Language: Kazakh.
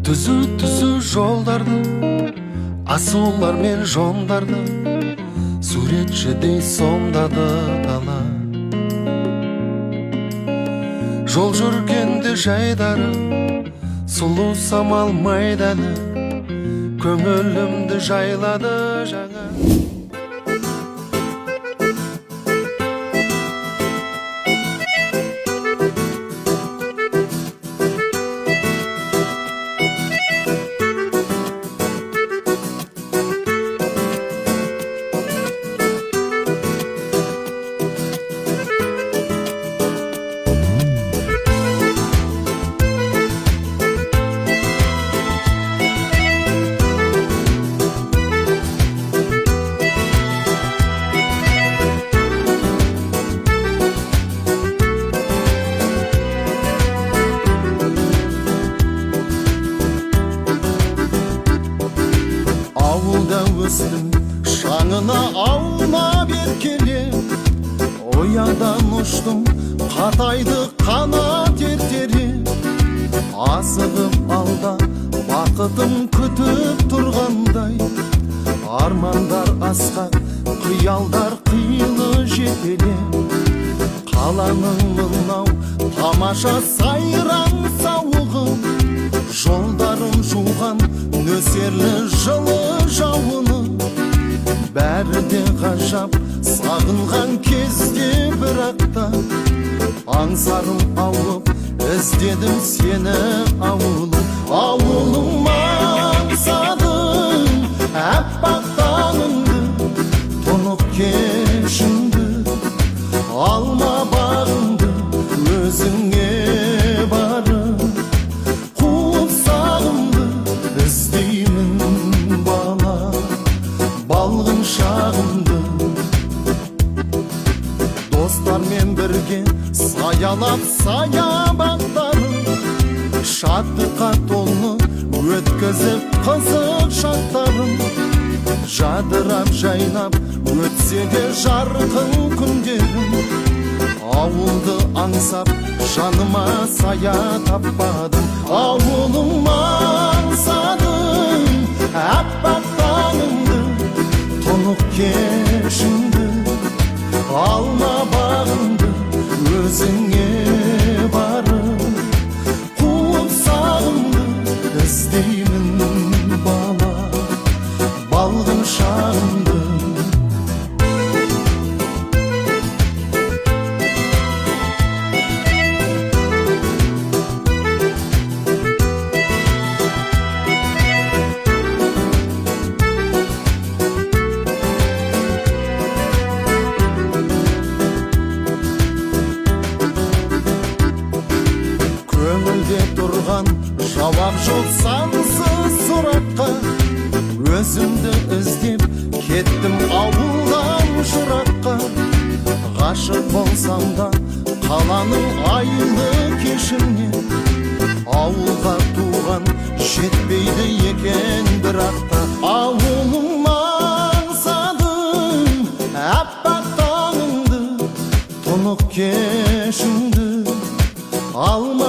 Түзу-түзу жолдарды, асулар мен жондарды суретшідей сомдады дала. Жол жүргенде жайдары, сұлу самал майданы көңілімді жайлады жаңа. Ауылда өстім, шаңына аунап еркелеп, ұядан ұштым, қатайды қанат ертерек. Асығып алда бақытым күтіп тұрғандай, армандар асқақ, қиялдар қилы жетелеп. Қаланың мынау тамаша сайран сауығы, жолдарын жуған нөсерлі жылы жауыны, бәрі де ғажап сағынған кезде. Бірақ та аңсарым ауып, іздедім сені, ауылым. Ауылым, аңсадым аппақ таңыңды, тұнық кешіңді, алма бағыңды. Өзіңе барып қуып сағымды іздеймін, бала балғын шағымды. Достармен бірге саялап саябақтарын, шаттыққа толы өткізіп қызық шақтарын, жадырап жайнап өтсе де жарқын күндерім, ауылды аңсап жаныма сая таппадым. Ауылым, аңсадым аппақ таңыңды, тұнық кешіңді, алма бағыңды. Өзіңе барып қуып сағымды іздеймін, бала балғын шағымды. Көңілде тұрған жауап жоқ сансыз сұраққа, өзімді іздеп кеттім ауылдан жыраққа. Ғашық болсам да қаланың айлы кешіне, ауылға туған жетпейді екен. Бірақ та ауылым, аңсадым аппақ таңыңды, тұнық кешіңді, алма